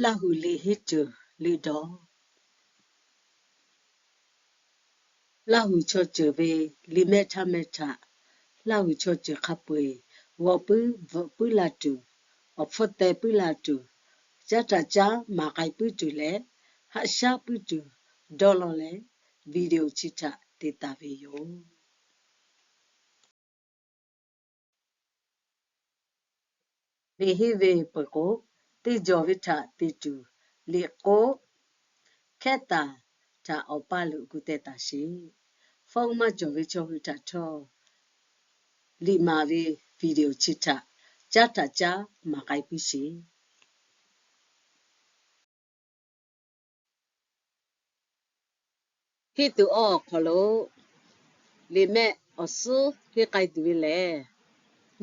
Laˇ huˍ liꞈ henˇ ceuˬ liꞈ dawˬ. Laˇ huˍ chaw ceuˬ ve liꞈ mehˆ htaˇ mehˆ htaꞈ, Laˇ huˍ chaw ceuˬ hk'a peu-eˬ g'aw puiˉ bvuhꞈ puiˉ la tuˬ, awˬ hpfuhˇ teh puiˉ la tuˬ, caˉ htaꞈ caˉ maˍ k'ai puiˉ tuˬ leh, haˆ shaˉ puiˉ tuˬ dawˇ law leh, video chi htaꞈ te taˍ ve yoˬ. Liꞈ henˇ ve peuˬ k'o, teˇ jawˬ ve htaꞈ te tuˬ, liꞈ k'oˆ hkehˉ taˍ htaꞈ awˬ paˇ lo gu teh taˍ sheˍ. Fawˉ maˇ cawˬ ve chaw hui htaꞈ htawˇ, liꞈ maˍ ve video chi htaꞈ caˉ htaꞈ caˉ maˍ k'ai piˇ sheˍ. Henˇ tuˬ awˬ hk'aw lo liꞈ mehˆ awˬ suhˉ henˇ k'ai tuˬ ve lehˬ,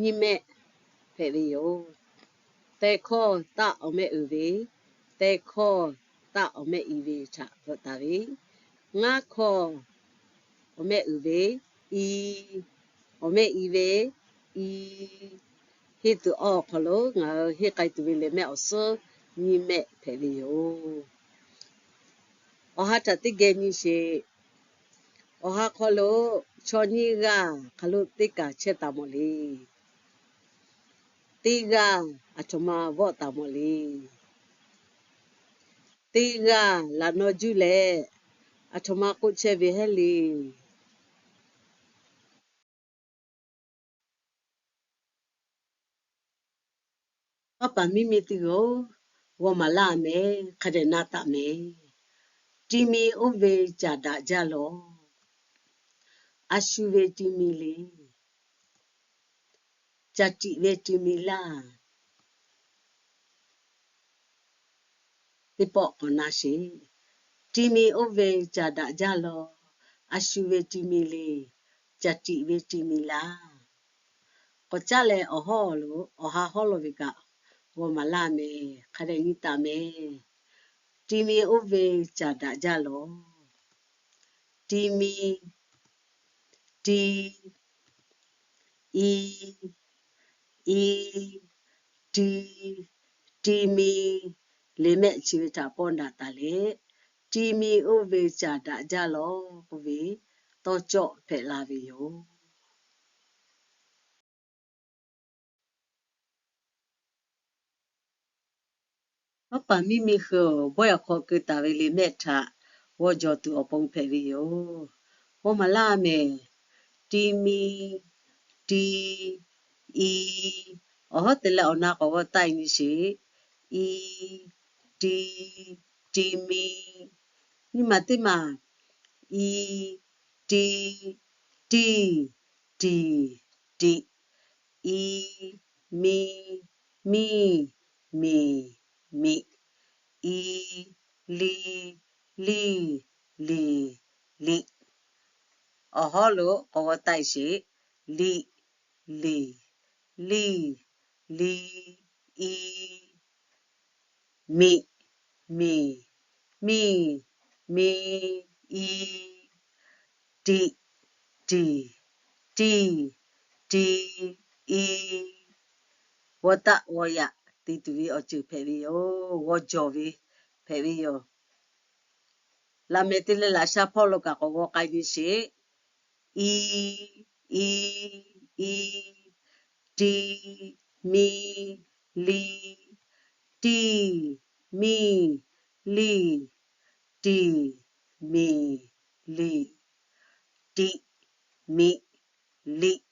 nyiˇ mehˆ hpehꞈ ve yoˬ. Teh hkawˇ taˆ awˬ mehˆ uiˍ ve, teh hkawˇ taˆ awˬ mehˆ i ve htaꞈ bvuhꞈ taˍ ve, ngaˇ hkawˇ awˬ mehˆ uiˍ ve, i awˬ mehˆ i ve, i. Henˇ tuˬ awˬ hk'aw lo ngaˬ hui henˇ k'ai tuˬ ve liꞈ mehˆ awˬ suhˉ nyiˇ mehˆ hpehꞈ ve yoˬ. Awˬ ha htaꞈ teˇ geh nyi sheˍ. Awˬ ha hk'aw lo chaw nyiˇ g'aˇ hk'aˬ lo teˇ kaˬ chehˇ taˍ mawˬ le. Teˇ g'aˇ aˬ htoꞈ ma vawˆ taˍ mawˬ le. Teˇ g'aˇ laꞈ naw juˇ leh, aˬ htoꞈ ma k'oˆ chehˇ ve heˉ le. Paˉ paˍ miˇ miˇ teˇ g'aˇ-oˬ, g'aw maˍ laˇ mehˍ, hk'a dehꞈ na taˍ mehˍ. Ti mi oˇ ve caˬ daꞈ jaˇ lawˬ. A shu ve ti mi le. Caˬ tiꞈ ve ti mi laˇ. Teˇ pawˆ k'awꞈ na sheˍ. Ti mi oˇ ve caˬ daꞈ jaˇ lawˬ. A shu ve ti mi le. Caˬ tiꞈ ve ti mi laˇ. K'awꞈ caˉ leh awˬ hawˉ lo, awˬ ha hawˉ lo ve kaꞈ g'aw maˍ laˇ mehˍ, hk'a dehꞈ nyi taˍ mehˍ. Ti mi oˇ ve caˬ daꞈ jaˇ lawˬ. Ti mi, ti, i, i, ti, ti mi, liꞈ mehˆ chi ve htaꞈ pawˆ daꞈ taˍ leh, ti mi oˇ ve caˬ daꞈ jaˇ lawˬ k'oˆ ve tawˇ cawˆ hpehꞈ la ve yoˬ. Paˉ paˍ miˇ miˇ hui-oˬ, bawehˇ awˬ hk'aw keu taˍ ve liꞈ mehˆ htaꞈ g'aw jawˬ tuˬ awˬ pon hpehꞈ ve yoˬ. G'aw maˍ laˇ mehˍ. Ti mi, ti, i, awˬ hawˉ te leh awˬ na k'awꞈ g'aw taˆ-e nyi sheˍ. I, ti, ti mi. Nyi ma teˇ maˬ, i, ti, tiˇ, tiˍ, tiꞈ. I, mi, miˇ, miˬ, miꞈ. I, li, liˇ, liˬ, liꞈ. Awˬ hawˉ lo k'awꞈ g'aw taˆ-e sheˍ. Liꞈ, liˍ, liˇ, li, i, miꞈ, miˬ, miˇ, mi, i, tiꞈ, tiˍ, tiˇ, ti, i. G'aw taˆ g'aw yaꞈ te tuˬ ve awˬ ceuˬ hpehꞈ ve yoˬ. G'aw jawˬ ve hpehꞈ ve yoˬ. Laꞈ mehˍ te leh laꞈ sha hpawˇ lo kaꞈ k'awꞈ g'aw k'ai nyi sheˍ. I, i, i, ti, mi, li, tiˇ, miˇ, liˇ, tiˍ, miˬ, liꞈ, tiꞈ, miꞈ, liꞈ.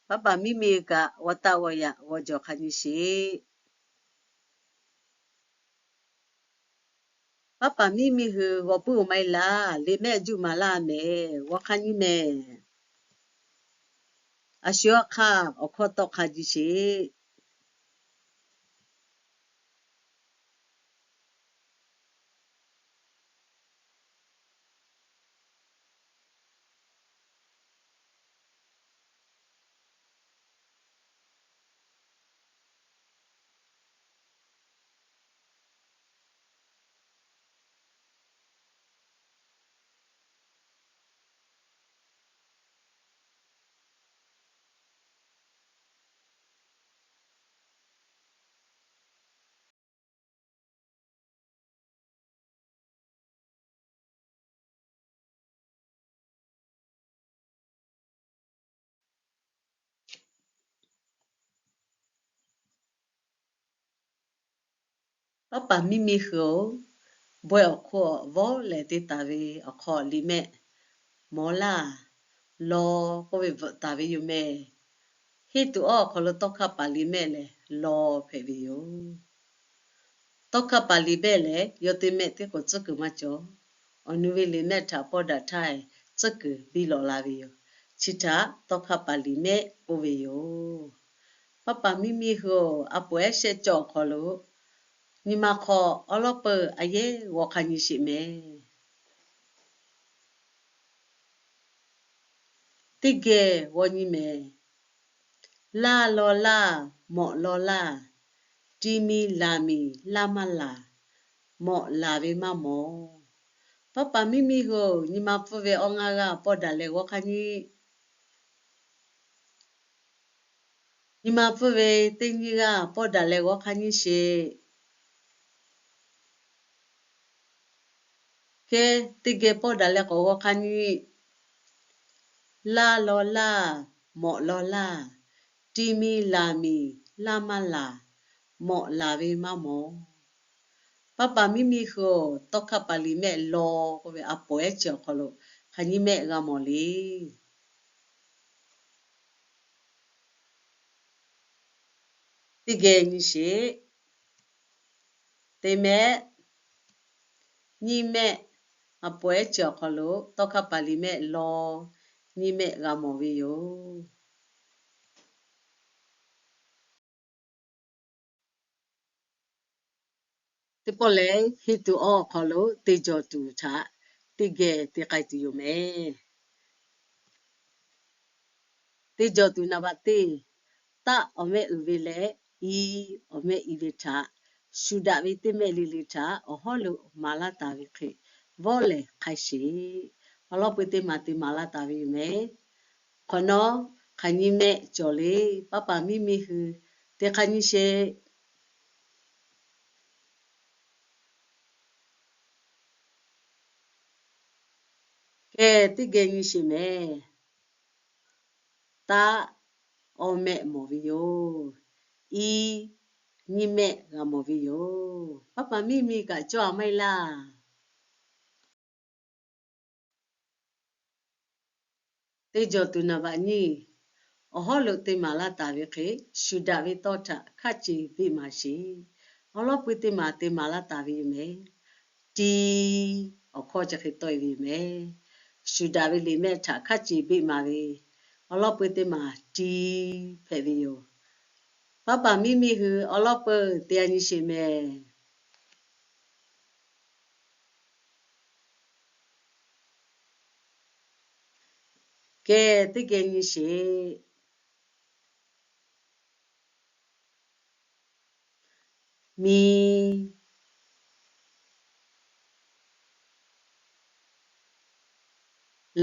Paˉ paˍ miˇ miˇ kaꞈ g'aw taˆ g'aw yaꞈ g'aw jawˬ hk'a nyi sheˍ. Paˉ paˍ miˇ miˇ hui g'aw puiˉ-oˬ maˇ heˆ laˇ. Liꞈ mehˆ juˆ maˍ laˇ mehˍ. G'aw hk'a nyi mehˍ. A shu aˉ hk'aˇ awˬ hkawˇ tawˆ hk'a ji sheˍ. Paˉ paˍ miˇ miˇ hui-oˬ, bawehˇ awˬ hk'oˆ vawˇ lehˬ te taˍ ve awˬ hk'aw liꞈ mehˆ mawˬ laˇ, law k'oˆ ve bvuhꞈ taˍ ve yoˬ mehˬ. Henˇ tuˬ awˬ hk'aw lo tawˇ hkaˇ paˍ liꞈ mehˆ lehˬ law hpehꞈ ve yoˬ. Tawˇ hkaˇ paˍ liꞈ mehˆ lehˬ, yawˇ teˇ mehˆ teˇ k'o tcuhˉ kuiˬ maˇ cawˬ. Awˬ nu ve liꞈ mehˆ htaꞈ pawˇ daꞈ htaˇ, tcuhˉ kuiˬ biˇ lawꞈ la ve yoˬ. Chi htaꞈ tawˇ hkaˇ paˍ liꞈ mehˆ k'oˆ ve yoˬ. Paˉ paˍ miˇ miˇ hui-oˬ, a poˍ ehˉ shehˆ cawˇ awˬ hk'aw lo nyi ma hk'aw awˉ lawˉ peuˬ a yehˉ g'aw hk'a nyi sheˍ mehˬ. Teˇ geh g'aw nyi mehˬ. Laˇ law laˇ, mawꞈ law laˇ, ti mi laˬ miˬ laˇ maˇ laˬ, mawꞈ laˬ ve maˇ mawˬ. Paˉ paˍ miˇ miˇ hui-oˬ, nyi ma pfuhˇ ve awˇ ngaˇ g'aˇ pawˇ daꞈ leh g'aw hk'a nyi. Nyi ma pfuhˇ ve teˇ nyiˇ g'aˇ pawˇ daꞈ leh g'aw hk'a nyi sheˍ. Kehˬ teˇ geh pawˇ daꞈ leh k'awꞈ g'aw hk'a nyi. Laˇ law laˇ, mawꞈ law laˇ, ti mi laˬ miˬ laˇ maˇ laˬ, mawꞈ laˬ ve maˇ mawˬ. Paˉ paˍ miˇ miˇ hui-oˬ, tawˇ hkaˇ paˍ liꞈ mehˆ law k'oˆ ve a poˍ ehˉ chi awˬ hk'aw lo hk'aˬ nyi mehˆ g'a mawˬ le. Teˇ geh nyi sheˍ. Teˇ mehˆ, nyiˇ mehˆ, a poˍ ehˉ chi awˬ hk'aw lo tawˇ hkaˇ paˍ liꞈ mehˆ law nyiˇ mehˆ g'a mawˬ ve yoˬ. Teˇ pawˆ lehˬ, henˇ tuˬ awˬ hk'aw lo te jawˬ tuˬ htaꞈ teˇ geh te k'ai tuˬ yoˬ mehˬ. Te jawˬ tuˬ naˍ baꞈ teˇ, taˆ awˬ mehˆ uiˍ ve leh i awˬ mehˆ i ve htaꞈ shu daꞈ ve teˇ mehˆ le le htaꞈ awˬ hawˉ lo maˍ laˇ taˍ ve hk'e, vawˇ lehˬ hk'a sheˍ. Awˬ lawn pui teˇ maˬ te maˍ laˇ taˍ ve yoˬ mehˬ. Hk'awꞈ nawˉ hk'aˬ nyi mehˆ cawˬ le, paˉ paˍ miˇ miˇ hui te hk'a nyi sheˍ. Kehˬ teˇ geh nyi sheˍ mehˬ. Taˆ awˬ mehˆ mawˬ ve yoˬ. I nyiˇ mehˆ g'a mawˬ ve yoˬ. Paˉ paˍ miˇ miˇ kaꞈ cawˇ a maˇ heˆ laˇ. Teˇ jawˬ tuˬ naˍ baꞈ nyiˇ, awˬ hawˉ lo te maˍ laˇ taˍ ve hk'e, shu daꞈ ve tawˇ htaꞈ hkaˆ ce beˆ maˍ sheˍ. Awˬ lawn pui teˇ maˬ te maˍ laˇ taˍ ve yoˬ mehˬ. Ti, awˬ hkawˇ chi hk'e tawˆ e ve yoˬ mehˬ. Shu daꞈ ve liꞈ mehˆ htaꞈ hkaˆ ce beˆ maˍ ve, awˬ lawn pui teˇ maˬ ti hpehꞈ ve yoˬ. Paˉ paˍ miˇ miˇ hui awˬ lawn peuˬ te a nyi sheˍ mehˬ. Kehˬ teˇ geh nyi sheˍ. Mi,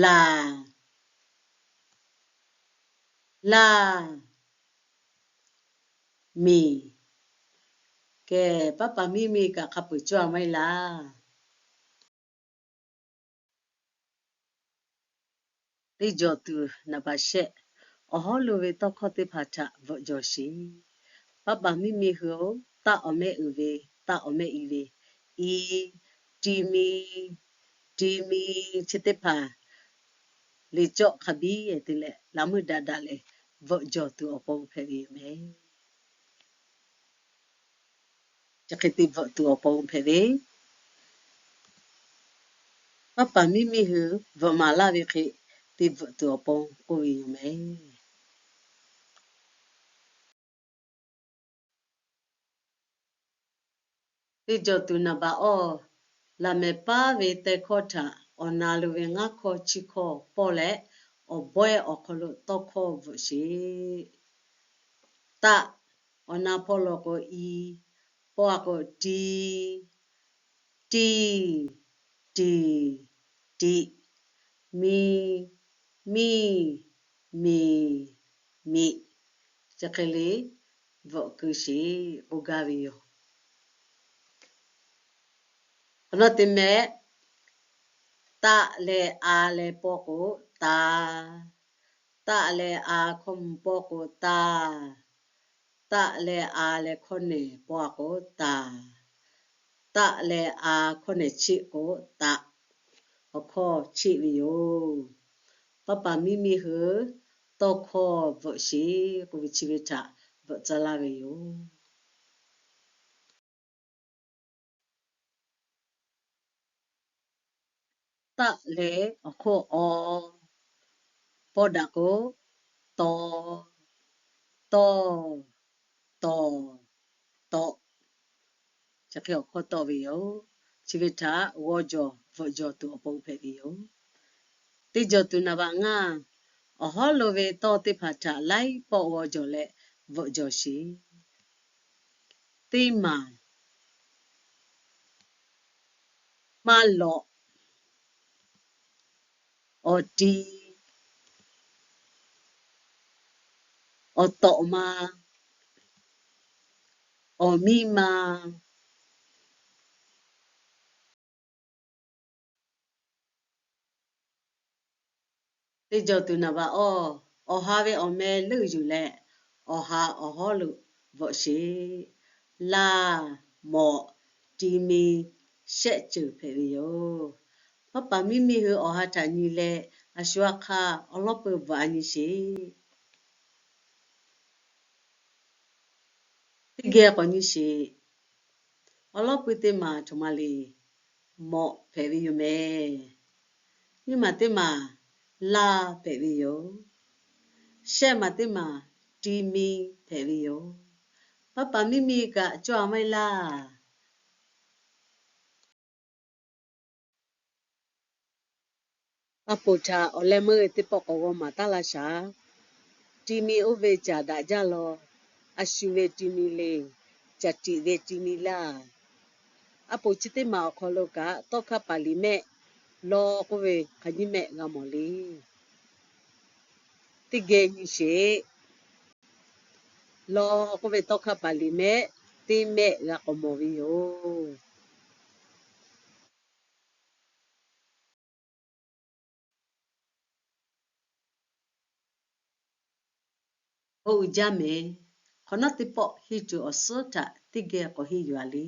laˬ, laˇ, miˬ. Kehˬ paˉ paˍ miˇ miˇ kaꞈ hk'a peuˬ cawˇ a maˇ heˆ laˇ. Teˇ jawˬ tuˬ naˍ baꞈ shehˆ, awˬ hawˉ lo ve tawˇ hkawˇ teˇ hpaˍ htaꞈ bvuhꞈ jawˬ sheˍ. Paˉ paˍ miˇ miˇ hui-oˬ, taˆ awˬ mehˆ uiˍ ve, taˆ awˬ mehˆ i ve, i, ti mi, ti mi, chi teˇ hpaˍ liꞈ cawˆ hk'a biˇ te leh laꞈ meuˇ daꞈ daꞈ leh bvuhꞈ jawˬ tuˬ awˬ pon hpehꞈ ve yoˬ mehˬ. Chi hk'e te bvuhꞈ tuˬ awˬ pon hpehꞈ ve, paˉ paˍ miˇ miˇ hui bvuhꞈ maˍ laˇ ve hk'e te bvuhꞈ tuˬ awˬ pon k'oˆ ve yoˬ mehˬ. Teˇ jawˬ tuˬ naˍ baꞈ awˇ, laꞈ mehˍ paˉ ve teh hkawˇ htaꞈ awˬ na lo ve ngaˇ hkawˇ chi hkawˇ pawˇ leh, awˬ bawehˇ awˬ hk'aw lo tawˇ hkawˇ bvuhꞈ sheˍ. Taˆ, awˬ na pawˆ law k'o i, pawˆ a k'o ti, tiˇ, tiˍ, tiꞈ, mi, miˇ, miˬ, miꞈ. Chi hk'e le bvuhꞈ keu sheˍ k'oˆ gaˇ ve yoˬ. Awˬ naw teˇ mehˆ, taˆ leh a leh pawˆ k'o taˍ, taˆ leh a hkawˇ mvuh pawˆ k'o taˇ, taˆ leh a leh hkawˇ nehˬ pawˆ a k'o taˍ, Taˆ leh a hkawˇ nehˬ cheˆ k'o, taꞈ awˬ hkawˇ cheˆ ve yoˬ. Paˉ paˍ miˇ miˇ hui tawˇ hkawˇ bvuhꞈ sheˍ k'oˆ ve chi ve htaꞈ bvuhꞈ tcuh laˇ ve yoˬ. Taˆ leh awˬ hkawˇ aw, pawˇ daꞈ k'o, taw, tawˇ, tawˍ, tawꞈ. Chi hk'e awˬ hkawˇ tawˆ ve yoˬ. Chi ve htaꞈ g'aw jawˬ bvuhꞈ jawˬ tuˬ awˬ pon hpehꞈ ve yoˬ. Teˇ jawˬ tuˬ naˍ baꞈ ngaˇ, awˬ hawˉ lo ve tawˇ teˇ hpaˍ htaꞈ laiˉ pawˆ g'aw jawˬ leh bvuhꞈ jawˬ sheˍ. Teˇ maˬ, maˇ lawꞈ, awˬ ti, awˬ tawꞈ ma, awˬ miˇ ma, Teˇ jawˬ tuˬ naˍ baꞈ awˇ, awˬ ha ve awˬ meh leuˆ yuˬ leh, awˬ ha awˬ hawˉ lo bvuhꞈ sheˍ. Laˇ, mawꞈ, ti mi, shehˆ ceuˬ hpehꞈ ve yoˬ. Paˉ paˍ miˇ miˇ hui awˬ ha htaꞈ nyi leh, a shu a hk'aˇ awˬ lawˉ pui bvuhꞈ a nyi sheˍ. Teˇ geh k'awꞈ nyi sheˍ. Awˬ lawˉ pui teˇ maˬ htoꞈ ma le. Mawꞈ hpehꞈ ve yoˬ mehˍ. Nyiˇ maˬ teˇ maˬ laˇ hpehꞈ ve yoˬ. Shehˆ maˬ teˇ maˬ ti mi hpehꞈ ve yoˬ. Paˉ paˍ miˇ miˇ kaꞈ cawˇ a maˇ heˆ laˇ. A poˍ htaꞈ awˬ leh meuˇ teˇ pawˆ k'awꞈ g'aw maˍ taˉ laˇ shaˍ. Ti mi oˇ ve caˬ daꞈ jaˇ law. A shu ve ti mi le. Caˬ tiꞈ ve ti mi laˇ. A poˍ chi teˇ maˬ awˬ hk'aw lo kaꞈ tawˇ hkaˇ paˍ liꞈ mehˆ law k'oˆ ve hk'aˬ nyiˇ mehˆ g'a mawˬ le. Teˇ geh nyi sheˍ. Law k'oˆ ve tawˇ hkaˇ paˍ liꞈ mehˆ teˇ mehˆ g'a k'awꞈ mawˬ ve yoˬ. Oˇ uiˍ jaˇ mehˍ. Hk'awꞈ nawˉ teˇ pawˆ henˇ tuˬ awˬ suhˉ htaꞈ teˇ geh k'awꞈ henˇ yuˬ a le.